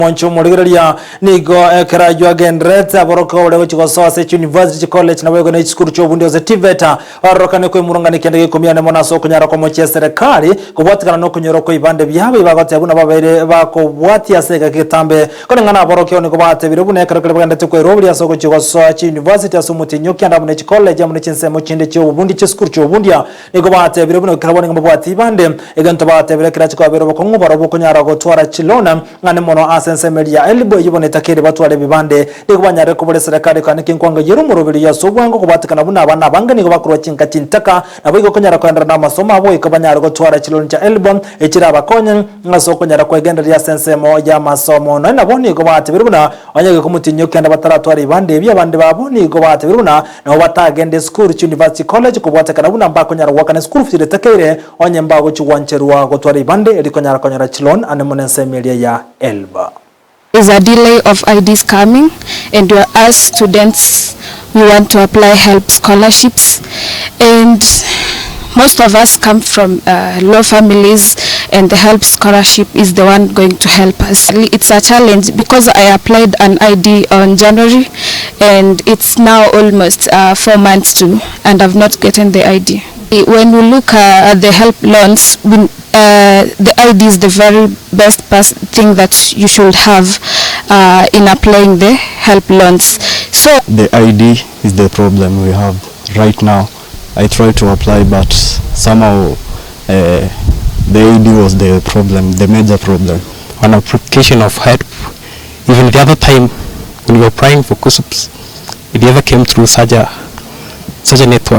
Mwanche omorigereria nigo ekero ayio agendererete aborokigwa baria gochia gosoa ase chiuniversity, chicollege naboigo ne chisukuru chi'obundi gose TVET barorokane kwemurungania kende gekumia mono ase okonyara komochia eserekari kobwatikana nokonyora kw'ebibande biabo ebagoteba buna babeire bakobwatia ase egeka egetambe. Koreng'ana aborokigwa nigo batebire buna ekero keria bagenderete kwerwa ase ogochia gosoa chiuniversity ase omotienyi o kianda amo ne chicollege amo ne chinsemo chinde chi'obobundi chisukuru chi'obundia Nigo batebire buna ekero bono mbabwati bande, egento batebire kerache kobabeera obokong'u barobwo okonyara gotwara chilona, ng'a mono ase ensemo eria ya Elibu eyio bono etakeire batware ebibande. Nigo banyarire kobora eserekari ekane ki nkwanga yere omoroberi oyio ase obwango kobwatekana buna abana abange nigo bakorwa chinka chintaka, naboigo okonyara koenderera namasomo abo goika banyare gotwara chiloni chia Elibu echirabakonye ase okonyara kwegendereria ase ensemo y'amasomo. Nonya nabo nigo batebire buna onye gekomotinyia okenda bataratwara ebibande ebi abande babo nigo batebire buna Nabo batagende esukuru, chiuniversity, college kobwatekana buna mbakonyara goakana esukuru fees etakeire onye mbagochia gwancherwa gotwara ebibande erio konyara konyora chiloan ande mono ensemo eria ya HELB. Is a delay of IDs coming and we as students we want to apply HELB scholarships and most of us come from low families and the HELB scholarship is the one going to help us. It's a challenge because I applied an ID on January and it's now almost 4 months to and I've not gotten the ID. When we look at the HELB loans, the ID is the very best thing that you should have in applying the HELB loans. So The ID is the problem we have right now. I tried to apply, but somehow the ID was the problem, the major problem. On application of HELB. Even the other time when we were applying for KUSSPs, it never came through such a network.